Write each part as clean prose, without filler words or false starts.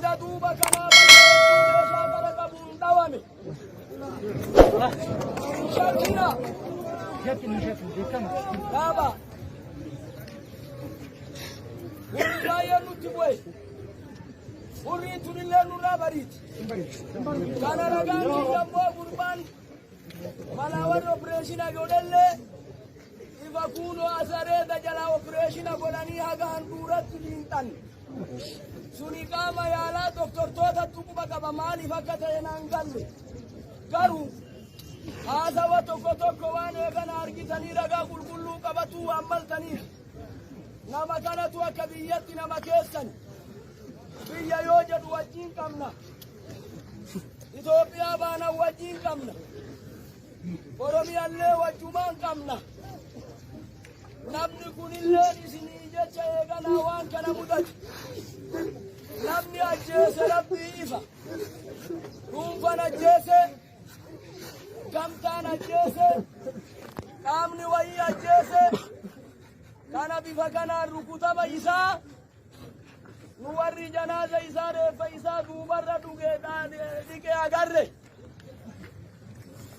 Booda duuba kanaa balleessuu meeshaa qara qabuun dhawame. Shakkina. Dhaaba. Hurri baay'een nutti bu'e. Hurriin tunillee nurraa bariiti. Kana ragaan kiyya immoo gurbaan malaa warri opereeshina godhellee ifa kuunoo asareeda jalaa opereeshina godhanii haga handhuuratti liinxan. Suni qaama yaalaa doktortootatti quba qaba maaliif akka ta'e naan galle. Garuu haasawa tokko tokko waan eegana argitanii ragaa qulqulluu qabatuu waan maltaniif nama kanatu akka biyyatti nama keessan biyya yoo jedhu wajjin qabna. Itoophiyaa baanan wajjin qabna. Oromiyaallee wajjumaan qabna. Namni kunillee isinii jecha eeganaa waan kana mudate. Namni ajjeese rabbii ifa. Dhuunfan ajjeese, gamtaan ajjeese, qaamni wayii ajjeese. Kana bifa kanaan rukutama isaa nu warri janaaza isaa reeffa isaa duubarra dhuge dhiqee agarre.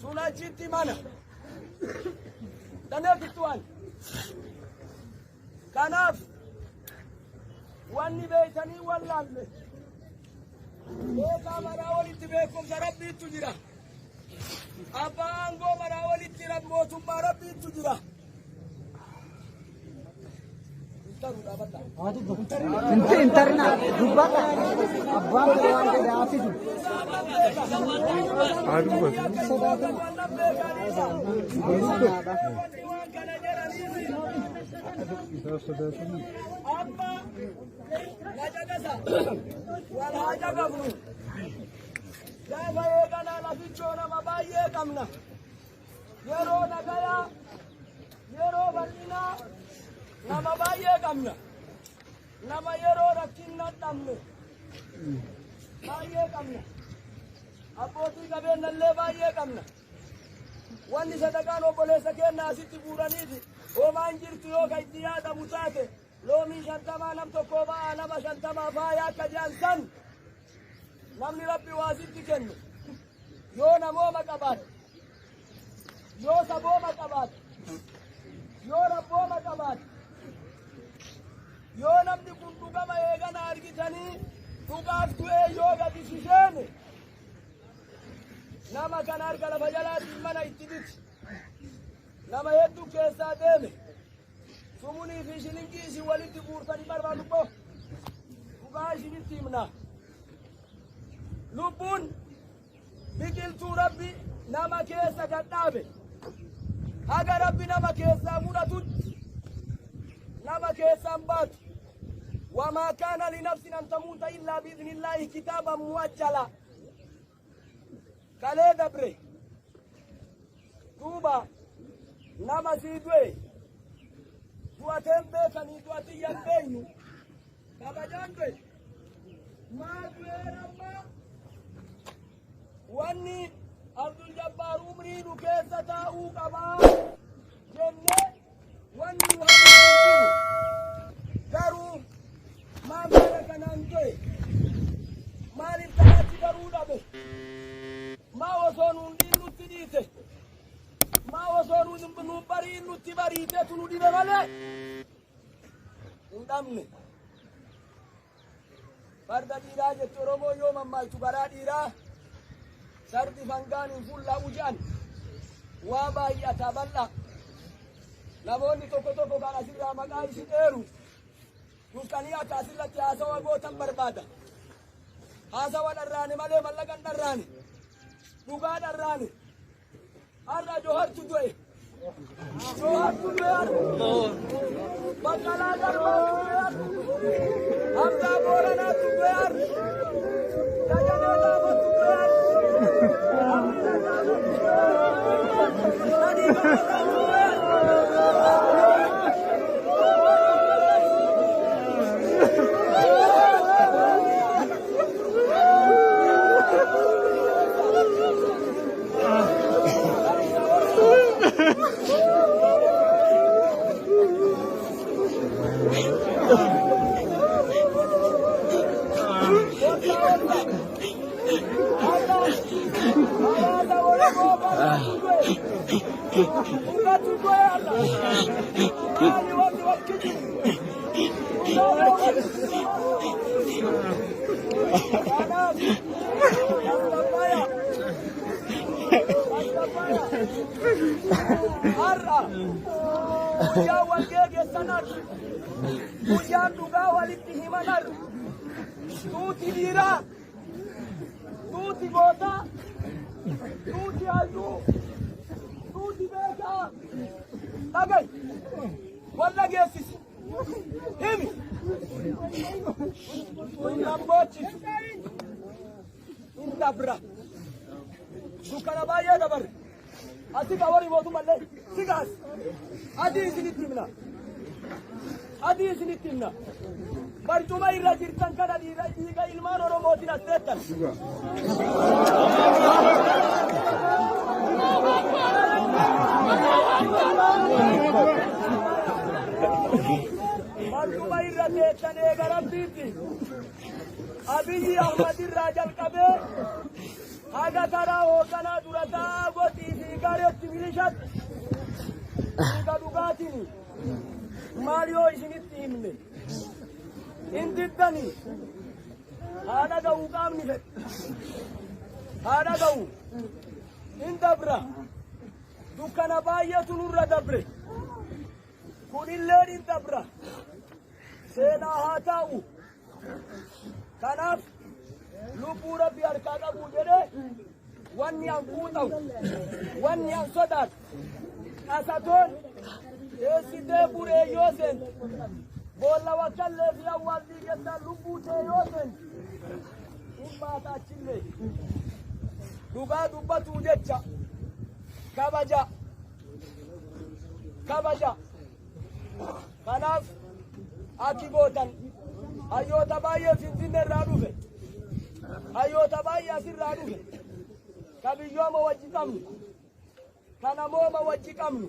Sun achitti mana. Daneetittuwaan. Kanaaf wanni beeytanii wallaalle beekaa maraa walitti beekumsa rabbiittu jira. Abbaa aangoo maraa walitti mootummaa rabbiittu jira. Inti intarna dubbadha. Abbaan fedhe waan fedhe haa fidu. Haa dubbatu. Isaaf sodaatanii. Amma na caqasa. Wal haa caqafnu. Gaafa eeganaa lafichoo nama baay'ee qabna. Yeroo nagayaa, yeroo bal'inaa nama baay'ee qabna. Nama yeroo rakkinna dhabne baay'ee qabna. Abbootii qabeenyallee baay'ee qabna. Wanni sadaqaan obboleessa keenya asitti guuraniifi homaan jirtu yoo ka itti yaadamu taate loomii 50 nam tokkoo ba'aa nama 50 faaya akka jedhan san namni rabbi waa sitti kennu yoo namooma qabaate yoo sabooma qabaate yoo rabbooma qabaate yoo namni kun dhugama eegana argitanii dhugaaf du'ee yoo gadi si seene nama kana harka lafa jalaatiin mana itti biti. Nama hedduu keessaa deeme. Sumunii fi shilingii isin walitti guurtanii barbaadu boo. Dhugaa isinitti himna. Lubbuun biqiltuu rabbi nama keessa gad dhaabe. Haga rabbi nama keessaa fudhatutti nama keessaan baatu. Wamaa kaana linafsin an tamuuta illaa biiznillaahi kitaaban mu'ajjala. Kalee dabre. Duuba nama sii du'e du'ateen beekanii du'atiyyan beeynu kabajaan du'e maa du'een amma wanni Abdul Jabbaar umrii nu keessa taa'uu qabaa jennee wanni nu hawwinu hin jiru. Garuu maa mana kanaan du'e? Maaliif kanaatti baruu dhabe? Maa osoo nuun dhiin nutti dhiite? Maa osoo nuun bariin nutti bariitetu nu dhibe malee hin dhabne. Farda dhiiraa jetti Oromoo yoo mammaaktu garaa dhiiraa sardi fangaan hin fullaa'u jedhan waa baay'ata bal'a. Namoonni tokko tokko kan asirraa maqaa isin eeru dhuftanii akka asirratti haasawa gootan barbaada. Haasawa dharraane malee mallaqa hin dharraane. Dhugaa dharraane. Har'a Johartu du'e. Johartu du'e har'a. Baqqalaa Garbaatu du'e har'a. Hamzaa Booranaatu du'e har'a. Dajanee Xaafotu du'e har'a. Abdiisaa Xaafotu du'e har'a. Nadii Gamadaatu du'e har'a. Obsa, obsa. Har'a hawaasa Oromoo bal'aatu du'e. Dhugatu du'e har'a. Maali wanni wal kijibu? Dhugaa Kanaaf tasgabbaaya. Tasgabbaaya. Har'a guyyaa wal geeggessan har'a. Guyyaan dhugaa walitti himan har'a. Tuuti dhiiraa, tuuti gootaa, tuuti hayyuu, tuuti beekaa. Dhaga'i. Wal dhageessisi. Himi. Hin boochisu. Hin dabra. Dukkana baay'ee dabarre. Asi ka warri mootummallee sigaas. Adii isinitti himna. Adii isinitti himna. Barcuma irra jirtan kana dhiira dhiiga ilmaan Oromootiin as teettan. Barcuma irra teettan eega Rabbiitti. Abiyyi Ahmad irraa jalqabee haga taraa hoogganaa dura taa'aa goxii fi gareetti milishatti dhiiga dhugaatiin maal yoo isinitti himne hin diddanii. Haa dhaga'u qaamni fedhe, haa dhaga'u. Hin dabra. Dukkana baay'eetu nurra dabre. Kunilleen hin dabra. Seenaa haa taa'u. Kanaaf lubbuu Rabbi harkaa qabu jedhee wanni an quuxamu, wanni an sodaatu, qasatoon teessitee buree yoo seente, boolla wakkallee fi awwaal diigessaan lubbuu tee yoo seente, hin baata achillee. Dhugaa dubbatuu jecha kabaja, kabaja. Kanaaf akki gootan hayyoota baay'ee Finfinnee irraa dhufe, hayyoota baay'ee asirraa dhufe, ka biyyooma wajji qabnu, ka namooma wajji qabnu,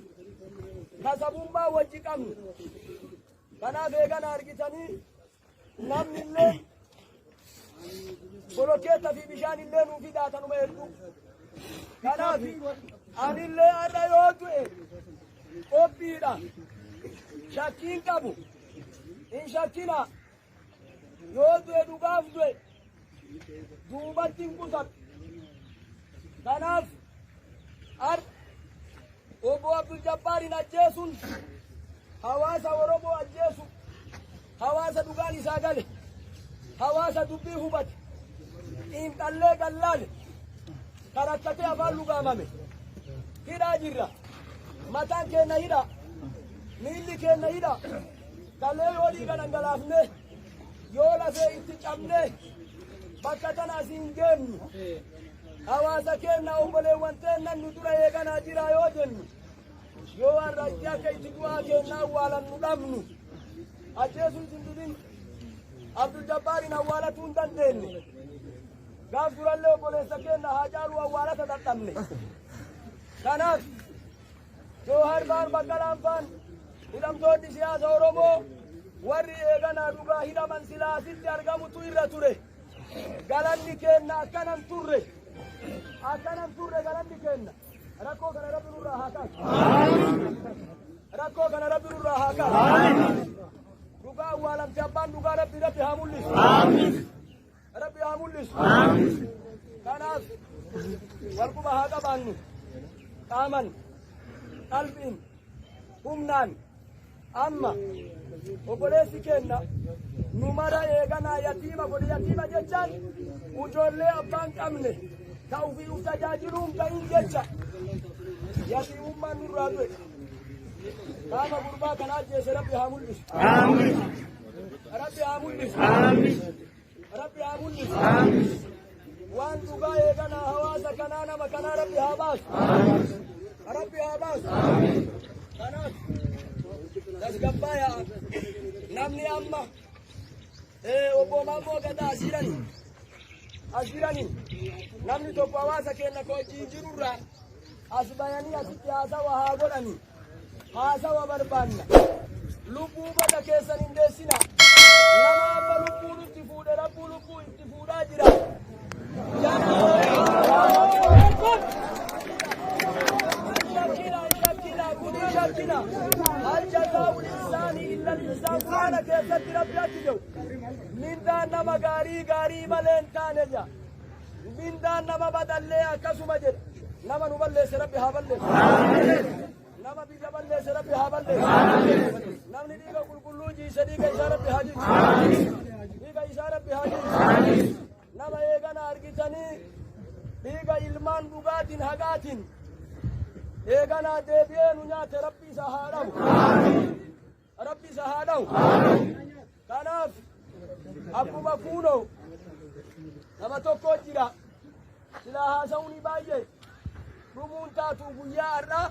ka sabummaa wajji qabnu. Kanaaf eegana argitanii namni illee bolokkeetta fi bishaan illee nuu fidaa tanuma hedduu. Kanaaf anillee har'a yoo du'e qophiidha. Shakkiin qabu. Hin shakkina. Yoo du'e dhugaaf du'e. Duubatti hin qusatu. Kanaaf har'a Obbo Abdul Jabbaarin ajjeesuun hawaasa Oromoo ajjeesu, hawaasa dhugaan isaa gale, hawaasa dubbii hubate, xiinxallee gallaale, ka rakkatee afaan lugaamame. Hidhaa jirra. Mataan keenna hidha. Miilli keenna hidha. Kalee yoo dhiiga dhangalaafne, yoo lafee itti cabne, bakka tana asiin geennu. Hawaasa keenna, obboleewwan teennan nu dura eeganaa jira yoo jennu, yoo har'a itti akka itti du'aa keenna awwaalannu dhabnu, ajjeesuu isin dhibin. Abdul Jabbaarin awwaalatuu hin dandeenye. Gaaf durallee obboleessa keenna Haacaaluu awwaalata dadhabne. Kanaaf Joohar faan, Baqqalaan faan, hidhamtoonni siyaasa Oromoo warri eeganaa dhugaa hidhaman silaa asitti argamutu irra ture. Galanni keenna akkanan turre. Akkanan turre galanni keenna. Rakkoo kana Rabbi nurraa haa kaasu. Rakkoo kana Rabbi nurraa haa kaasu. Dhugaa awwaalamte, abbaan dhugaa Rabbi haa mul'isu. Rabbi haa mul'isu. Kanaaf walquba haa qabaannu. Qaaman, qalbiin, humnaan. Amma obboleessi keenna nu mara eeganaa yatiima godhe. Yatiima jechaan ijoollee abbaan qabne, ta ufii uf tajaajiluu hin ta'in jecha. Yatiimummaan nurraa du'e. Qaama gurbaa kana ajjeese Rabbi haa mul'isu. Rabbi haa mul'isu. Rabbi haa mul'isu. Waan dhugaa eeganaa hawaasa kanaa, nama kanaa Rabbi haa baasu. Rabbi haa baasu. Kanaaf tasgabbaayaa. Namni amma obbo Maammoo Gadaa as jirani. As jirani. Namni tokko hawaasa keenya ka wajjin jirurraa as bayanii asitti haasawa haa godhani. Haasawa barbaanna. Lubbuu bada keessan hin deessina. Nama amma lubbuu nutti fuudhe, Rabbuu lubbuu itti fuudhaa jira. Mindaan nama gaarii gaarii malee hin taane jedha. Mindaan nama badallee akkasuma jedha. Nama nu balleesse Rabbi haa balleessu. Nama biyya balleesse Rabbi haa balleessu. Namni dhiiga qulqulluu jiise dhiiga isaa Rabbi haa jiisu. Dhiiga isaa Rabbi haa jiisu. Nama eegana argitanii dhiiga ilmaan dhugaatiin haqaatiin eeganaa deebi'ee nu nyaate Rabbi isa haa dhabu. Rabbi isa haa dhabu. Kanaaf akkuma kuunoo nama tokko jira silaa haasa'uun baay'ee dhumuun taatu guyyaa har'aa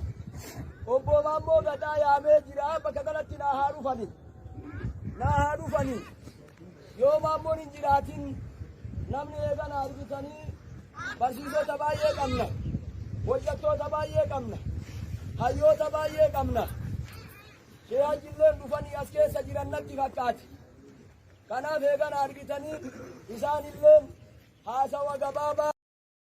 obbo Maammoo Gadaa yaamee jira bakka kanatti naa haa dhufani. Naa haa dhufani. Yoo Maammoon hin jiraatin namni eegana argitanii barsiisota baay'ee qabna. Hojjettoota baay'ee qabna. Hayyoota baay'ee qabna. Sheehajilleen dhufanii as keessa jiran natti fakkaate. Kanaaf eegana argitanii isaanilleen haasawa gabaabaa.